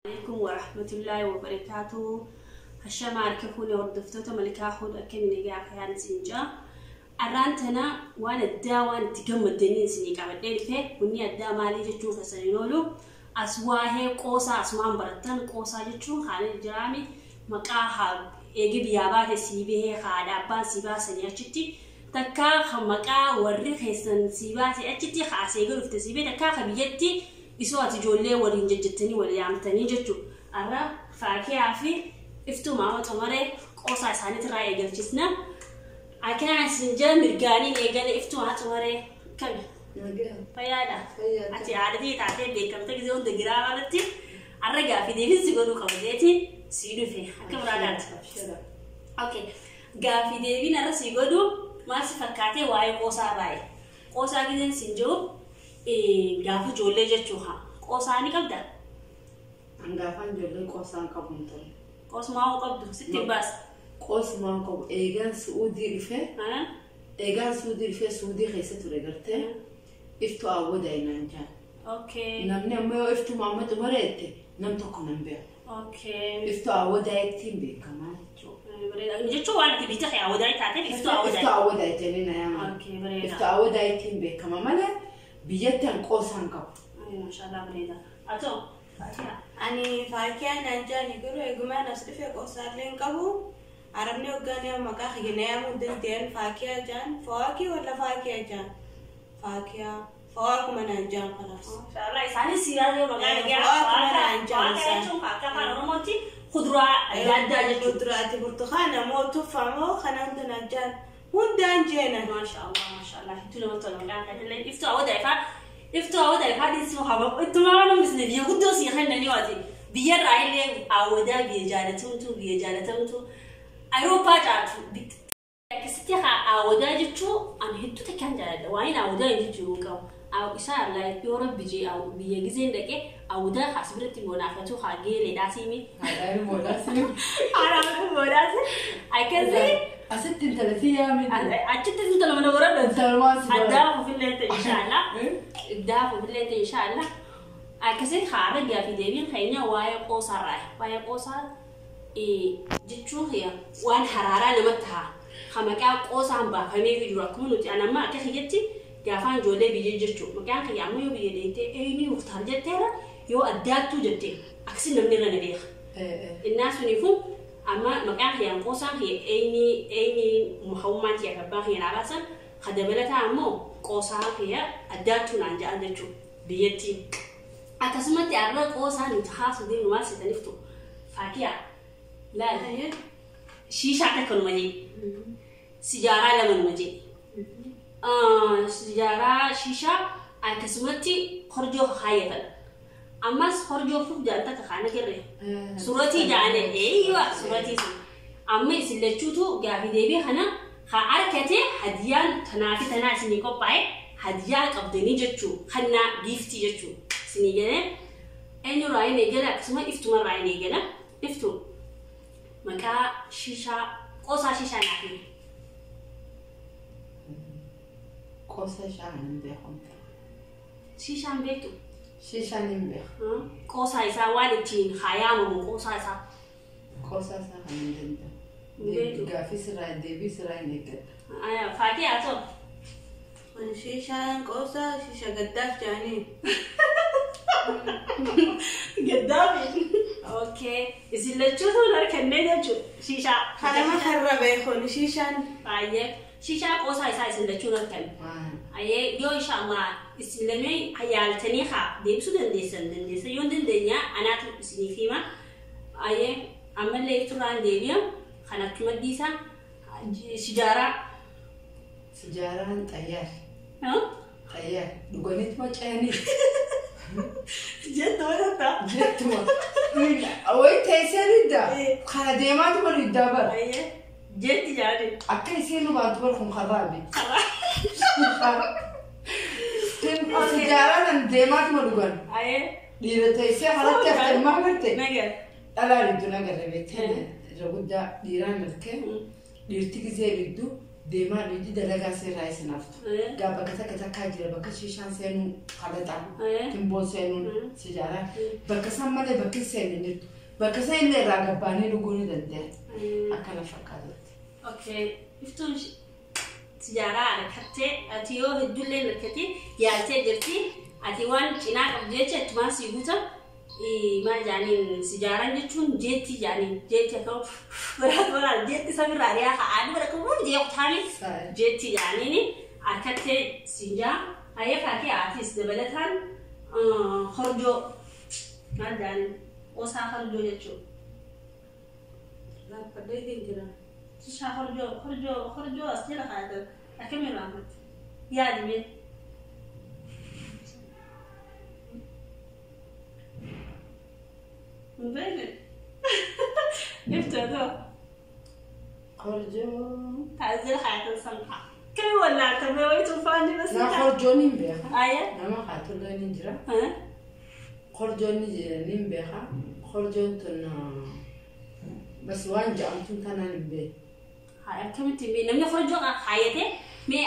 Alaikum warahmatullahi wabarakatuh. Hashama harka fuune hordoftoota Malkaa Huud, akkamiin egaa afaan isin jaa. Arraan tana waan addaa waan itti gammaddanii isinii qabadhee dhufe. Wanni addaa maalii jechuun keessan hin oolu. As waa'ee qoosaa asumaan barattan. Qoosaa jechuun haala jiraami maqaa haa eegi biyyaa baate sii bahee haadha abbaan sii baasanii achitti takkaa kan maqaa warri keessan sii baase achitti haasee dhufte sii bahee takkaa ka biyyatti isoo ati ijoollee waliin jejjettanii wal yaamtanii jechuudha. Arra Faakiyaa fi Iftuu Maama Xumaree qoosaa isaaniitirraa eegalchisna. Akkaan isin jala mirgaaniin eegale. Iftuu Maama Xumaree, kami? Fayyaadha. Ati haadhatii taatee beekamte gisee hunda giraa irratti arra gaaffii deebiin si godhuu qaba jeeti sii dhufe akka biraadaati. Okay. Gaaffii deebiin arra si godhu maal si fakkaatee? Waa'ee qoosaa baay'ee. Qoosaa giseen siin jiru gaafa ijoollee jechuu haa. Qoosaa ni qabdaa? Hangaafaan ijoollee qoosaan qabu hin ture. Qoosumaa hoo qabdu sitti hin baasa. Qoosumaan qabu eegaan Su'uudii dhufee eegaan Su'uudii dhufee Su'uudii keessa ture gartee Iftuu Awwadaa naan jaan. Namni amma yoo Iftuu Maamma Xumareette nam tokko nan beeku. Iftuu Awwadaa ittiin beekamaa jechuudha. Bareeda. Jechuun waan itti biyya kee Awwadaa taateef Iftuu Awwadaa. Iftuu Awwadaa jedhanii na yaaman. Okay, bareeda. Iftuu Awwadaa ittiin beekama malee biyyatti an qoosaan qabu. Maashaallah, bareeda. Atoo? Faakiyaa. Ani Faakiyaa naan jaani, garuu eegumaan as dhufe qoosaallee hin qabu. Arabni hoggaan maqaa kiyya na yaamuu hin danda'an Faakiyaa jaan. Fawaakii walla Faakiyaa jaan. Faakiyaa. Fawaakuma naan jaan kalaas. Maashaallah, isaanis siyaasa maqaa Fawaakuma naan jaan Faakiyaa isaan. jechuun akka afaan Oromootti kuduraa adda addaa jechuudha. Kuduraati burtukaana moo tuffamoo kana hunda naan jaan. Hundaan jeena. Maashaallah, maashaallah, hedduu namatti tola maqaan kan illee Iftuu Awwadaa ifaa. Iftuu Awwadaa ifaa dhiisuu haba ittuma waan hambisne biyya guddoo sii kennanii waati. Biyyarraa illee Awwadaa biyya jaalatamtu, biyya jaalatamtu Awurooppaa caaltu. Akkasitti haa Awwadaa jechuun ani hedduu takkaan jaaladha. Waan Awwadaa hin jijjiiruu hin qabu. Isaa like yoo rabbi jee biyya gizeen dhaqee Awwadaa kaas biratti moonaafatu haa geeleedhaa siimi. Haadhaan moodaas. Haadhaan moonaas. Akkasii. Asitti intala si yaamiti. Achitti intala mana godhadhu. Intalumaan si godhadhu. Addaa ofillee ta'e inshaallah. Addaa ofillee ta'e inshaallah. Akkasitti haala gaaffii deebiin keenya waa'ee qoosaarraa. Waa'ee qoosaa jechuun waan haraaraa namatti ta'a. Kan maqaa qoosaan baafamee jiru akkuma nuti an amma akka kiyyatti gaafaan ijoollee biyya jechuudha. Maqaan kiyya amma yoo biyya deemtee eenyu Muktaar jetteera yoo addaattuu jettee akkasii namni irra na beeka. Innaa suniifuu amma maqaan kiyyaan qoosaan kiyya eenyi eenyi muhawummaan kiyya abbaan kiyya naa baasan ka dabalataa ammoo qoosaa kiyya addaattuu naan jedhan jechuudha biyyattii. Akkasumatti har'a qoosaa nuti haasuu deemnu maal seetaniftu? Faakiyaa, laal, shiishaa takka numa jee, sijaaraa lama numa jee, sijaaraa shiishaa akkasumatti korjoo kaayyatan. Ammas korjoo fuuf jedhan takka kaana kirre. Suratii jedhane, eeyyuu, suratii sun. Amma isin lachuutu gaafii deebii kana haa harkate hadiyaan tanaa fi tanaa isinii qophaa'e hadiyaa qabdanii jechuu kannaa giiftii jechuu isinii jedhee eenyurraa hin eegala? Akkasuma Iftumarraa hin eegala. Iftu, maqaa shiishaa, qoosaa shiishaa naaf himi. Qoosaa shaan hin beeku. Shiishaan beektu? Shiishaan hin beeku. Qoosaa isaa waan ittiin haa yaamamu qoosaa isaa. Qoosaa isaa kan hin danda'u. Hin beektu. Gaaffii sirraa deebii sirraa hin eeggadha. Faatii haa ta'u. Shiishaan qoosaa shiisha gaddaaf jaanii. Gaddaafi. Okay. Isin lachuutu harkannee jechuudha. Shiishaa. Kanama karra beekon shiishaan. Baay'ee. Shiishaa qoosaa isaa isin lachuun harkanne. Ayyee, yoo inshaallah isin lamee yaaltanii haa deebisuu dandeessan, yoo hin dandeenya anaatu isiniif hima. Ayyee, ammallee Ifturraan deebi'a. Kan akkuma dhiisaa sijaaraa. Sijaaraan xayyaar. Xayyaar. Dhuganiituma ce'anii. Jettu wadatta. Jettuma. Wayi teessee didda. Kana deemaatuma diddaa bara. Ayyee. Jetti jaali. Akka isiin nu baatu bara kun karraa beekti. Sijaaraa kan deemaatuma dhugan. Ayyee. Dhiira teessee karatti hafte maa garte? Nagar. Dhalaa diddu nagarre beektee irra guddaa dhiiraan milkee dhiirti gisee diddu Deemaa dhugdi dalagaa seerraa isin haftu. Gaa bakka takka takkaa jira bakka shiishaan seenuu kalaxaa. Timboon seenuun sijaaraa. Bakka isaan malee bakki hin jirtu. Bakka isaan illee irraa gabbaanii dhuguu ni danda'a. Akkana fakkaatutti. Okay. Iftuun sijaaraa harkattee ati yoo hedduullee harkatti yaaltee jirti. Ati waan cinaa qabdu jecha ittumaan sii guuta. Maal jaaniin sijaaraan jechuun jeetti jaaniin jeetti akka biraat baraan jeetti samirraa riyaa ka'anii bara qabuun jee kutaanii jeetti jaaniin harkattee sinjaa hayee faakii atis dabalataan horjoo maal jaaniin qoosaa horjoo jechuudha. Raafadhee hin jira. Shishaa horjoo horjoo horjoo as jala kaa'atan akkamiin raaffatte yaadi mee. Hin beekne. Iftuu Korjoo. Taajira kaa'atan sanqaa. Kami wallaaltamee wayii tuufaanni bas. Naa korjoon hin beeka. Ayya. Nama kaatullee ni jira. Korjoon ni beeka. Korjoon tun bas waan jedhamtuun tanaan hin beeku. Akkamitti namni korjoo kaayatee mee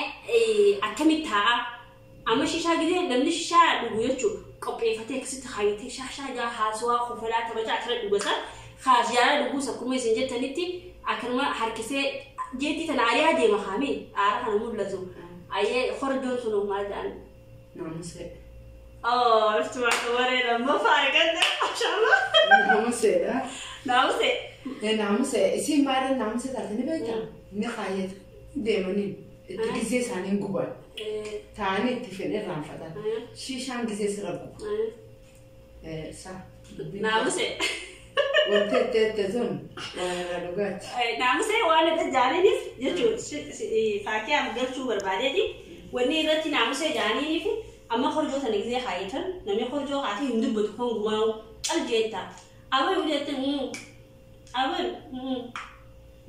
akkamitti taa'a? Amma shishaa gidee namni shishaa dhugu jechuudha. Qopheeffatee akkasitti kaayatee shaashaa jaa haasawaa kofalaa taphachaa akkana dhugasa. Kaasiyaaraa dhuguus akkuma isin jettanitti akkanuma harkisee jeetti tana ariyaa deema kaamee aara kana mul'atu. Ayyee korjoon sun maal jedhan? Naamusee. Oh, iftu bareeda amma faarqanne mashallah. Naamuseedha. Naamusee. Naamusee isiin maal naamusee taate ni beektaa? Ni kaayata. Deemanii itti gisee isaanii guban. Taa'anii itti fedhe irraanfatan. Shiishaan gisee sirra guba. Sa. Naamusee. Wanti itti itti sun waan irraa dhugaati. Naamusee waan irra jaaniinis jechuun faakkiyaaf galchuu barbaadeeti. Wanni irratti naamusee jaaniiniif amma korjoo tana gisee kaayatan namni korjoo kaatee hin dubbatu kan gumaa cal jeetta. Aboo yoo jette aboo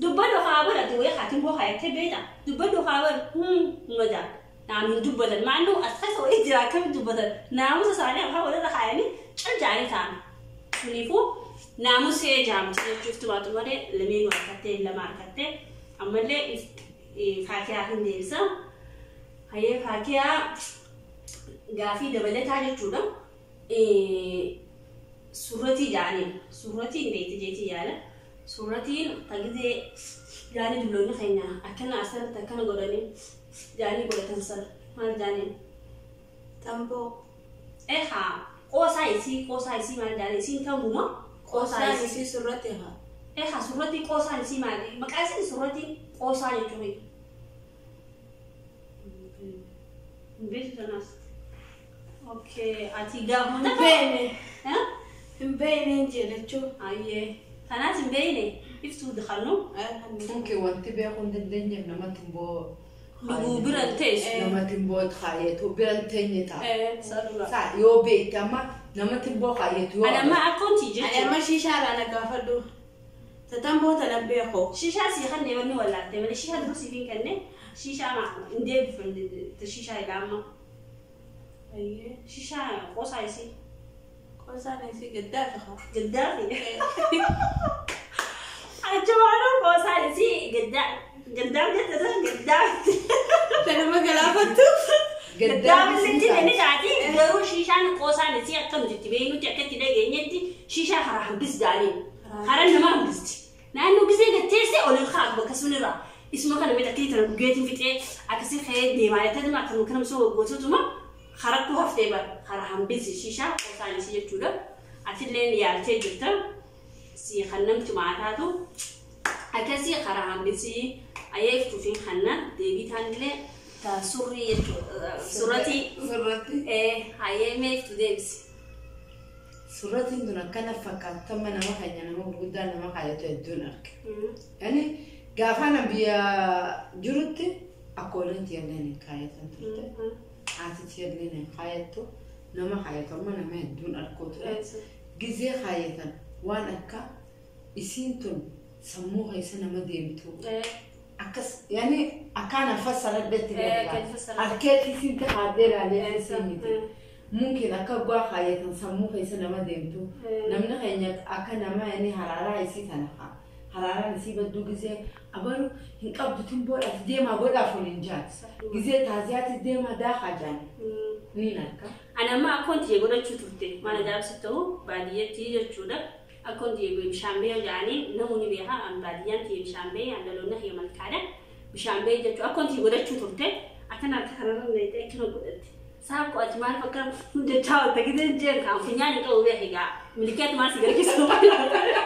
dubbadhu haa ati wayii kaatiin boo kaayattee beekta dubbadhu haa maja naam hin dubbatan maannoo as keessa wayii jira akkamitti dubbatan naamusa isaanii afaan walirra kaayanii cal jaanii ta'an. Kuniifuu naamusee jaamti jechuuf tumaatu malee lameenuu harkattee lama harkattee ammallee faakiyaa hin deebisa. Hayyee faakiyaa gaafii dabalataa jechuudha. Surratii jaaniin surratiin beekti jeetii yaala. Surratiin tagizee jaanii dulloonni keenya akkana asirratti akkana godhanii jaanii godhatan sana maal jaaniin? Tamboo. Ehaa qoosaa isii maal jaaniin isiin tambuma Qoosaan isii surratti haa. Ehaa surratii qoosaan isii maali? Maqaa isiin surratii qoosaa jechuudha. Hin beektu tanaas. Okay, ati gaafuma Hin beekne. Hin beekne hin jechuun. Ayyee. Tanaas hin beekne iftuu diqannu. Funki wanti beekuu hin dandeenyeef namatti immoo Dhuguu bira hin teessu. Namatti immoo kaayetu bira hin teenye ta'a. Sarara. Saa yoo beekte amma namatti immoo kaayetu yoo. Ani amma akkoontii Ani jechuudha. amma shiishaadhaan na gaafadhu. Tamboo tana beeku. Shishaa sii kannee wanni wallaalte malee shishaa duruu siif hin kenne shishaa hin deebifamne shishaa ilaama. Shishaa qoosaa isii. Qoosaan isii gaddaafi haa. Gaddaafi. Achumaanuu qoosaan isii gaddaaf jette sana gaddaafi. Tanuma galaafattu. Gaddaafi sitti inni taati garuu shishaan qoosaan isii akka nuti itti beeknutti akka itti dhageenyetti shishaa karaa hambis jaaniin. Karaa nama hambisti. Naannoo gisee gatteessee ol hin kaa'u bakka sunirraa. Isuma kana mee takkii tana dhugeetiin fixee akkasii ka'ee deemaa jettee akkuma kana misoo goototuma karattuu haftee bara karaa hambisi shishaa qoosaan isii jechuudha. Atilleen yaaltee jirta. Si kannamti maataatu akkasii karaa hambisii ayeeftuu fi kanna deebii taanillee ta surrii jechuudha. Surratii Surratti. hayyee meeftu deebisi. Surratiin tun akkana fakkaatama nama keenya nama gurguddaa nama kaayatu hedduun arge. Yani gaafa na biyya jirutti akkooleen tiyalleen hin kaayatan turte. Haati tiyalleen hin kaayattu. Nama kaayatu amma nama hedduun arkoo ture. Gizee kaayatan waan akka isiin tun sammuu keessa nama deemtu. Akkas yani akkaan fassaradhetti Harkeetti isiin kaadee ilaalee isiin miti. Mungkin akka bu'aa kaayatan sammuu keessa nama deemtu. Namni keenya akka nama yani haraaraa isii tana Haraaraan isii badduu gisee abaru hin qabdu timboodhaaf deemaa godhaaf waliin jaati. Gisee taaziyaatti deemaa daakaa jaani. Niin harka. Ani amma akkoon tiyya godhachuu turte mana jaarsi ta'u baadiyyaatti jechuudha. Akkoon tiyya bishaan bee jaanii namoonni beekaa an baadiyyaan tiyya bishaan bee an dhaloonni kiyya malkaadha. Bishaan bee jechuudha akkoon tiyya godhachuu turte akkana harka kanarra neetee akkana godhatte. Saakko ati maal fakka jechaa wanta gisee jeen kan funyaan hin qabu beekaa egaa milikeet maal si gargaaru.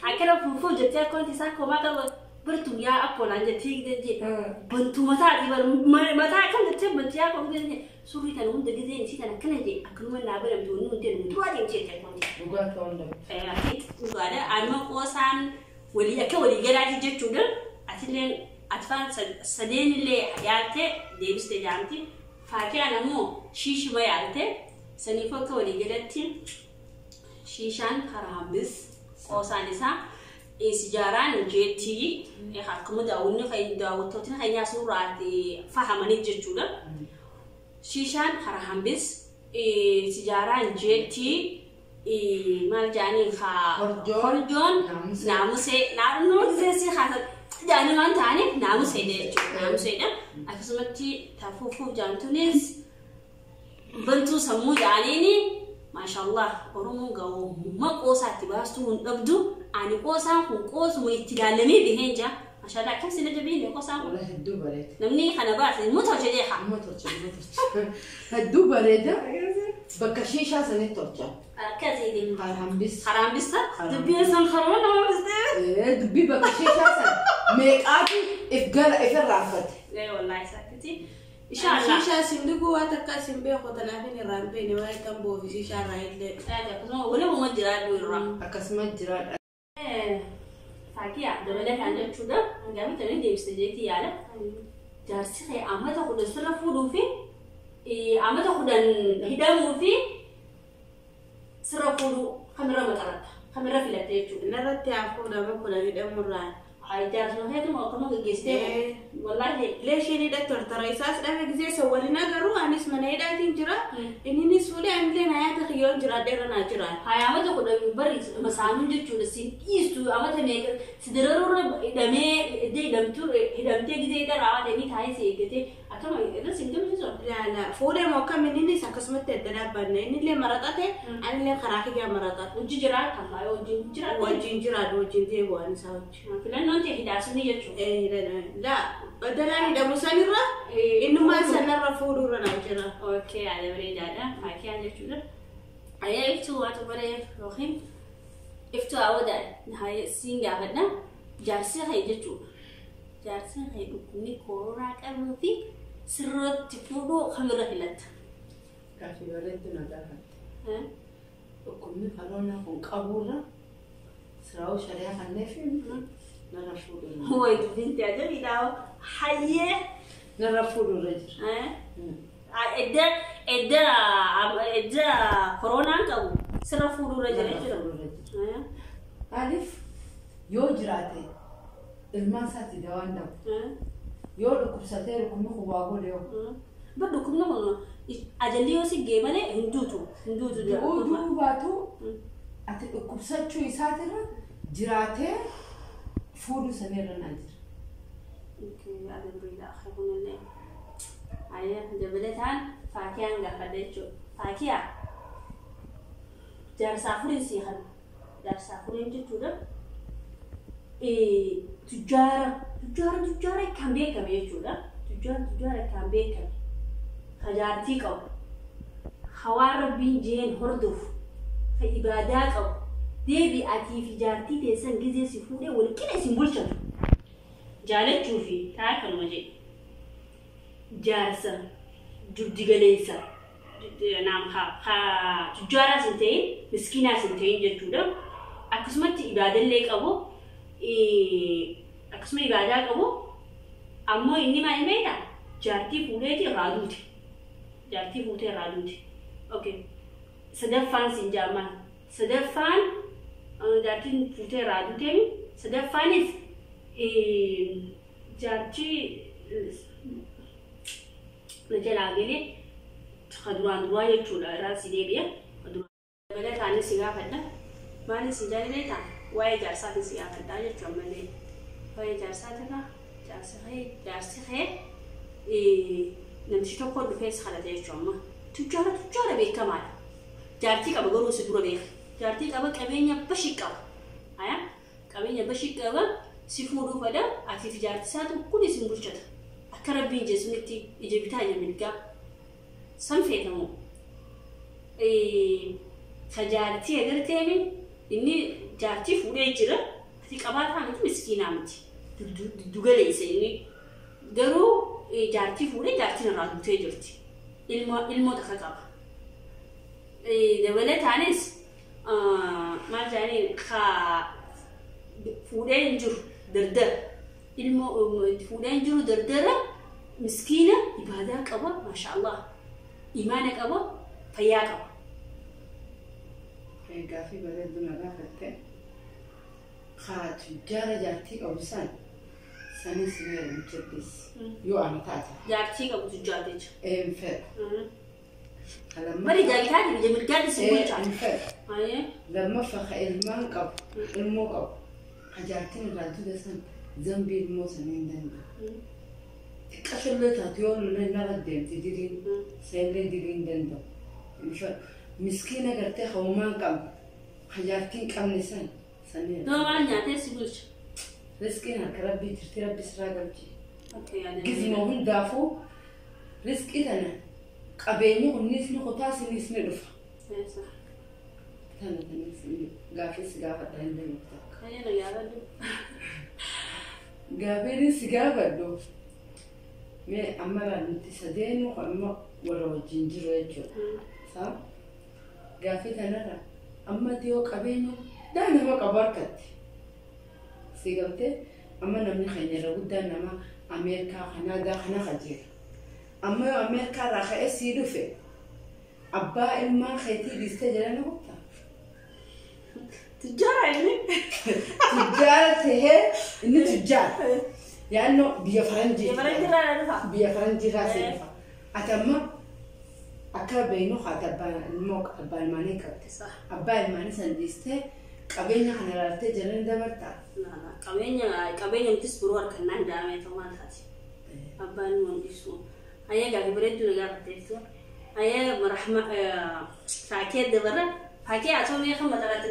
Akkana fuufuu jettee akkoon tiyya saakko maa qaba bartuu yaa akkoonaan jettee gisee jeen. Bantuu mataati mataa akkam jettee bantuu yaa akkoo gisee suurri kana hunda gisee isii kana akkana jee akkanuma naa banamtu wanni hundi nu duraa deemtee jettee akkoon tiyya. Dhugaa ta'uu danda'u. Ati dhugaadha amma qoosaan walii akka walii galaati jechuudha atilleen atfaan sadeenillee yaalte deebiste jaamti faakiyaan ammoo shiishuma yaalte saniifuu akka walii galatti shiishaan karaa hambis qoosaan isaa sijaaraan jeettii akkuma daawwanni daawwattootni keenyaas nurraatti fahamanii jechuudha. Shiishaan karaa hambis sijaaraan jeettii maal jaaniin horjoon naamusee naannoo gisee jaanii waan ta'aniif naamuseedha jechuudha. Naamuseedha. Akkasumatti tafuufuuf jaantunis bantuu sammuu jaaniini maashaallah Oromoon ga'ummaa qoosaatti baastuu hin dhabdu. Ani qoosaan kun qoosuma itti ilaalamee biheen jira. Maashaallah akkam sina jabeenya qoosaan kun. Hedduu bareeda. Namni kana baase immoo tolche jeeqa. Immoo tolche immoo tolche. Hedduu bareeda. Bakka shiishaa sanitti tolcha. Akkasiin. Harambis. Harambista? Dubbiin san harama nama bistee. Dubbii bakka shiishaa san meeqaatu if gara ifirraa uffate. Wallaahi saakiti. Inshallah. Shishaa sin dhuguu waan takka sin beeku tanaaf hin irraa hin beekne waa'ee tamboo fi shishaa irraa illee. Akkasuma waluma jiraadhu irraa. Akkasuma jiraadha. Faakiyaa dabalataan jechuudha. Gaafa tanii deebiste jeetii yaala. Jaarsi kee amata 10 sirra fuudhuu fi amata 10 hidhamuu fi sirra fuudhuu kamirra maxxanfatta. Kamirra filatte jechuudha. Narratti haa fuudhama 10 hidhamurraa. Jaarsuma keetuma akkuma gaggeessitee wallaahi. Leesheen hidha tortora isaas dhabe gisee san waliin agaruu anis mana hidhaatiin jira. Inninis fuudhee anillee na yaata kiyyoon jira dheera naa jira. Haa amata 10 bari masaanuun jechuudha si dhiistu amata meeqa si dararuurra hidhamee iddoo hidhamtuu hidhamtee gisee hidha raawwatamii taa'ee si eeggatee akkama irra si hidhamsiisu. Laala fuudhee moo akkam inninis akkasumatti adda dhaabbanne innillee maraxate anillee karaa kiyyaa maraxate. Hojii jira kan baay'ee wajjin jira. Wajjin jiraatu wajjin deebi'u ani isaa wajjin. Filannoon ta'e hidhaasni jechuudha. La badalaan hidhamu sanirra innumaan sanarra fuudhuurra naa jira. Okay, yaada bareedaadha. Faakiyaan jechuudha. Ayaa iftuu waa tokko yookiin iftuu hawwataa siin gaafadha. Jaarsi kee jechuudha. Jaarsi kee dhukkubni koronaa qabuu fi sirriitti fuudhuu kamirra filatta? Gaaffii bareedduu na gaafatte. Dhukkubni koronaa kun qabuurra siraa'uu shari'aa kanneen fi narra fuudhuurra. Wayi dubbiin tajaajila hayyee. Narra fuudhuurra jira. Edda edda edda koronaan qabu sirra fuudhuurra jira jechuudha. Maaliif yoo jiraate ilmaan isaatti dawaan dhabu. Yoo dhukkubsatee dhukkubni kun waa godhe yoo. Bar dhukkubni kun ajalli yoo si gee malee hin duutu. Hin duutu. Du'uu baatu ati dhukkubsachuu isaatirra jiraatee fuudhuu sanirra naa jira. Ayya dabalataan faakiyaan gaafadha jechuudha. Faakiyaa jaarsa afuriin sii kana. Jaarsa afuriin jechuudha. Tujjaara kan beekame jechuudha. Tujjaara kan beekame. Ka jaartii qabu. Hawaan rabbiin jeen hordofu. Ka ibaadaa qabu. Deebii atii fi jaartii teessan gizee si fuudhee wal qina isin bulchatu. Jaalachuu fi ta'a kanuma jedhe. Jaarsa dugdi galeessa tujjaaraas hin ta'in miskiinaas hin ta'in jechuudha. Akkasumatti ibaadallee qabu akkasuma ibaadaa qabu ammoo inni maal beektaa jaartii fuudheeti irraa duute. Jaartii fuutee irraa duute. Okay. Sadaffaan siin jaamaan. Sadaffaan jaartiin fuutee irraa duuteemi. Sadaffaanis jaartii na jalaa galee ka duraan duraa jechuudha irraa si deebi'a. Dabalataanis si gaafadha. Maaliin si jaali beektaa? Waa'ee jaarsaatiin si gaafadhaa jechuudha malee. Waa'ee jaarsaatirraa jaarsi kee namtichi tokko dhufee si kadhate jechuudha amma. Tujjaara beekamaadha. Jaartii qaba garuu si dura beeka. Jaartii qaba qabeenya bashii qaba. Qabeenya bashii qaba si fuudhuu fedha atiif jaartii isaatu kun isin bulchata. Akka rabbiin jeesunitti ija bitaa ija mirgaa san feetamu. Ka jaartii agarteemi inni jaartii fuudhee jira ati qabaataa miti miskiinaa miti. Giddugaleessa inni garuu jaartii fuudhee jaartiin irraa duutee jirti. Ilmoo takka qaba. Dabalataanis maal jedhanii ka fuudhee hin jiru dardara. Ilmoo fuudhee hin jiru dardara miskiina ibaadaa qaba maashaallah. Imaana qaba fayyaa qaba. Gaaffii bareedduu na gaafatte. Haa tujjaara jaartii qabu san sanis ni heerumchittis yoo ana taate. Jaartii qabu tujjaara jecha. Hin fedhu. Bari jaartii ija mirgaatti si bulcha. Hin fedhu. Lammaffaa ka ilmaan qabu ilmoo qabu ka jaartiin irraa duute san zambii ilmoo sanii hin danda'u. Xiqqashollee taatu yoo lollee narra deemte diriin seellee diriin hin danda'u. Hin fedhu. Miskiina gartee hawumaan qabne ka jaartiin qabne san sanii. Doo maal nyaatee si bulcha? Riskiin harka rabbii jirti rabbi siraa galchi. Gizma hundaafuu riskii tana qabeenyi kunnis ni kutaa sinis ni dhufa. Tana tanis gaaffii si gaafadha hin danda'u takka. Gaaffiin si gaafadhu mee amma nuti sadeenuu amma warra wajjin jiru jechuudha. Saa gaaffii kanarra amma yoo qabeenya guddaa nama qabu harkatti. Si galtee amma namni keenya irra guddaa nama Ameerikaa, Kanaadaa kana qajeela. Amma yoo Ameerikaa irraa ka'ee sii dhufe abbaa ilmaan keetii dhiistee jedhanii kuttaa. Tujjaara inni. Tujjaara tahee inni tujjaara. Yaannoo biyya faranjii. Biyya faranjii irraa dhufa. Biyya faranjii irraa sii dhufa. Ati amma akka beeknu haati abbaa ilmaanii qabdi. Abbaa ilmaanii san dhiistee qabeenya kana ilaaltee jedhanii dabartaa. Qabeenya nutis biroo harkannaan daamee ta'uu maal taati? Abbaan ilmaan dhiisu. Ayyaa gaaffii bareedduu na gaafatteettu. Ayyaa marahma faakee dabarra faakee haa ta'u mee kan maxxanatti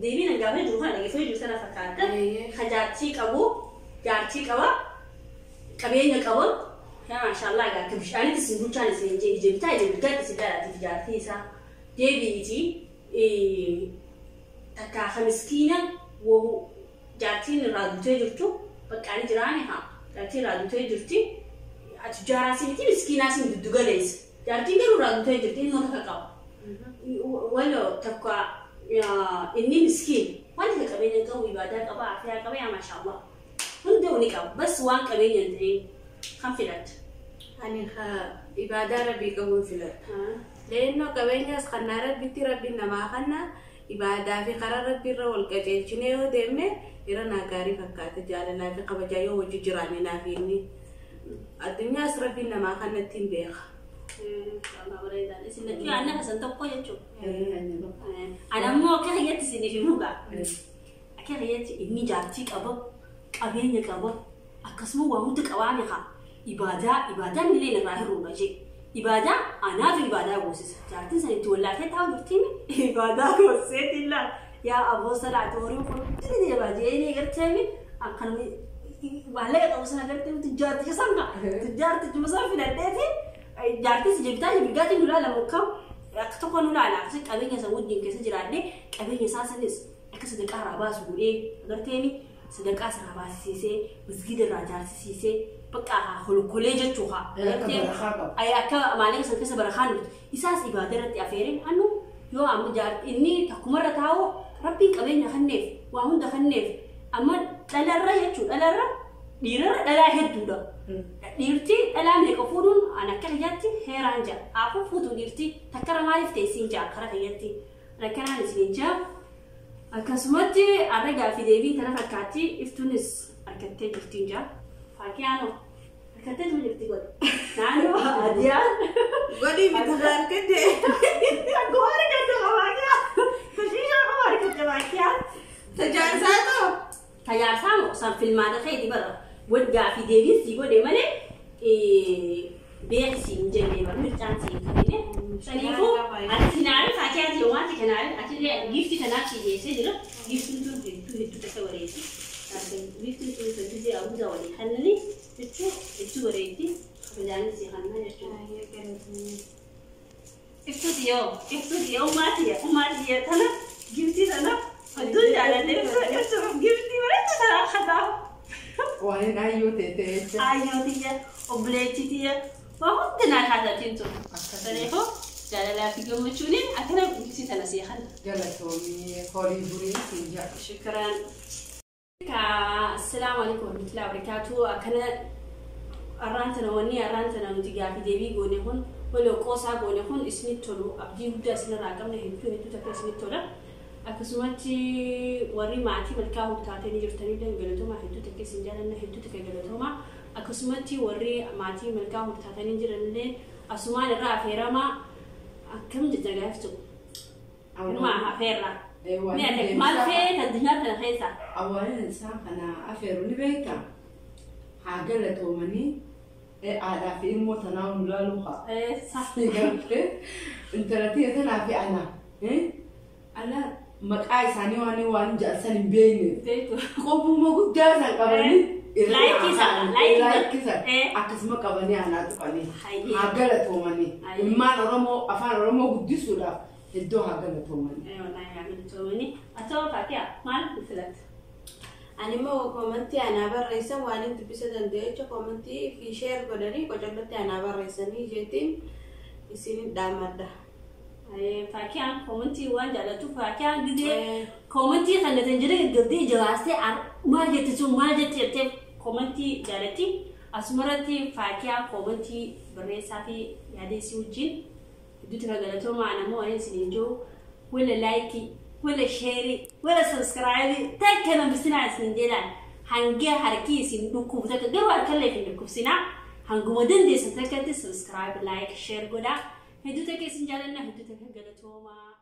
deebiin na gaafee jiru kana dhaggeeffee jiru sana fakkaata. Ka jaartii qabu jaartii qaba qabeenya qaba. Yaa maashaallah egaa akka bishaanitti isin bulchaan isin ija bitaa ija mirgaatti isin dhaadhaatiif jaartii isaa deebi'itii takka ka miskiina jaartiin irraa duutee jirtu bakka ani jiraani haa jaartiin irraa duutee jirti ati jaaraa miti miskiinaa siin giddu galeessa jaartiin garuu irraa duutee jirti ilmoo takka qaba. Waloo takka inni miskiin wanta qabeenya qabu ibaadaa qaba afiyaa qaba yaa maashaallah hundee ni qaba bas waan qabeenya hin ta'in kan filatta. Ani ibaadaa rabbii qabuun filadha. Leennoo qabeenyaas kannaa rabbitti rabbiin namaa kanna ibaadaa fi karaa rabbiirra wal qajeelchinee yoo deemne irra naa gaarii fakkaata jaalalaa fi kabajaa yoo wajji jiraanne naaf inni. Addunyaas rabbiin namaa kanna ittiin beeka. Isin lachuu aannan hasan tokko jechuudha. Ani ammoo akka kiyyatti isiniif himuu ga'a. Akka kiyyatti inni jaartii qaba, qabeenya qaba, akkasuma waa hunda qabaame haa. Ibaadaan illee irraa hir'uudha jee. Ibaadaa anaaf ibaadaa goosisa. Jaartiin san itti wallaaltee taa'u jirtiin ibaadaa gooseetiin laal. Yaa aboo salaati horiin kun hundi jabaa jeeni garteemi akkanuma maallaqa qabu sana garteemi tujjaarticha san kaa. Tujjaartichuma san filadheeti jaartiin si jibbitaa jibbiggaatiin nu laalamu kam akka tokko nu laala akkasii qabeenya isa wajjin keessa jiraadhee qabeenya isaa sanis akka sadaqaa irraa baasu godhee agarteemi sadaqaa irraa baasisiisee masgiida irraa jaarsisiisee bakka holkolee jechuu haa akka maallaqa sana keessa barakaan dhufte isaas ibaadaa irratti afeereen annu yoo amma inni takkumarra taa'u rabbiin qabeenya kenneef waa hunda kenneef amma dhalarra jechuu dhalarra dhiirarra dhalaa hedduudha. Dhiirti dhalaa meeqa fuudhuun an akka kiyyaatti heeraan jira. Haafuu fuutuu dhiirti takkara maaliif ta'e siin jira karaa kiyyaatti. Akkanaan isin jira. Akkasumatti har'a gaaffii deebii kana fakkaatti iftuunis harkattee jirtiin jira. Faakiyaanoo harkattee tuma jirti godhe. Naannoo adiyaan. Godhi miti harkattee. Akkuma harkattee faakiyaa. Tashiishaa akkuma harkattee faakiyaa. Tajaajilaa too. Tajaajilaa moo san filmaata keeti bara waggaa fi deebiin sii godhe malee beeksi hin jenne bara mircaan sii hin qabine. Saniifuu ati finaalee faakiyaati yoo waanti kanaalee ati gifti kanaaf si geessee jira. Giftiin tun hedduu hedduu takka bareeddi. Giftiin tun kan gisee abuuza walii kannani jechuun hedduu bareeddi. Kabajaanis sii kannaa jechuudha. Iftuuti yoo ummaati tana giftii tana hedduu jaaladhe ibsuuf giftii bareedu tana kanaaf. Waan ayyoo ta'e jecha. Ayyoo tiyya obboleettii tiyya waa hundi naa kaatatiin tun. Kanaafuu jaalalaa fi gammachuun akkana giftii tana sii kana. Galatoomii horii burii siin jedha. Shukran. Assalaamu alaikum warahmatullahi wabarakatuh. Akkana arraan tana wanni arraan tana nuti gaafii deebii goone kun wala qoosaa goone kun isinitti tolu abdii guddaa isinirraa qabna hedduu hedduu takka isinitti tola. Akkasumatti warri maatii malkaa hubtaatanii jirtanillee galatoomaa hedduu takka isin jaalanna hedduu takka galatoomaa. Akkasumatti warri maatii malkaa hubtaatanii jiranillee asumaan irraa afeeramaa akkam jetta gaaftu. Inuma afeerra. Maal feeta addunyaa kana keessa? Awwaalin isaan kana afeeru ni beekta. Haa galatoomanii aadaa fi ilmoo tanaa nu laaluu haa. Gartee intala tiyya tanaa fi ana. Ana maqaa isaanii waan waan jaalsan hin beekne. Qobuma guddaa isaan qabanii. Laayikii akkasuma qabanii anaa tuqanii. Haa galatoomanii. Ilmaan Oromoo afaan Oromoo guddisuudhaaf iddoo haa galatoomanii. Galatoomanii. Atoo Faatiyaa maal filatta? Ani immoo koomantii anaa barreessan waan hin dubbisa danda'u jecha koomantii fi sheer godhanii qocollatti anaa barreessanii jeetiin isin dhaamadha. Faakiyaan koomantii waan jaallattu faakiyaan gidee koomantii kana tan jedhee gabdee jabaastee maal jette sun maal jette jettee koomantii jaalatti asumarratti faakiyaa koomantii barreessaa fi yaadeessii wajjin hedduutti galatoomaa namoo waan isin jiru wala laayikii wala sheerii wala sabskraayibii takka nambisinaa isin jedhaan hanga harki isin dhukkubu takka garuu harkallee hin dhukkubsinaa hanguma dandeessan takkatti sabskraayib laayik sheer godhaa. Hedduu takka isin jaalanna hedduu takka galatoomaa.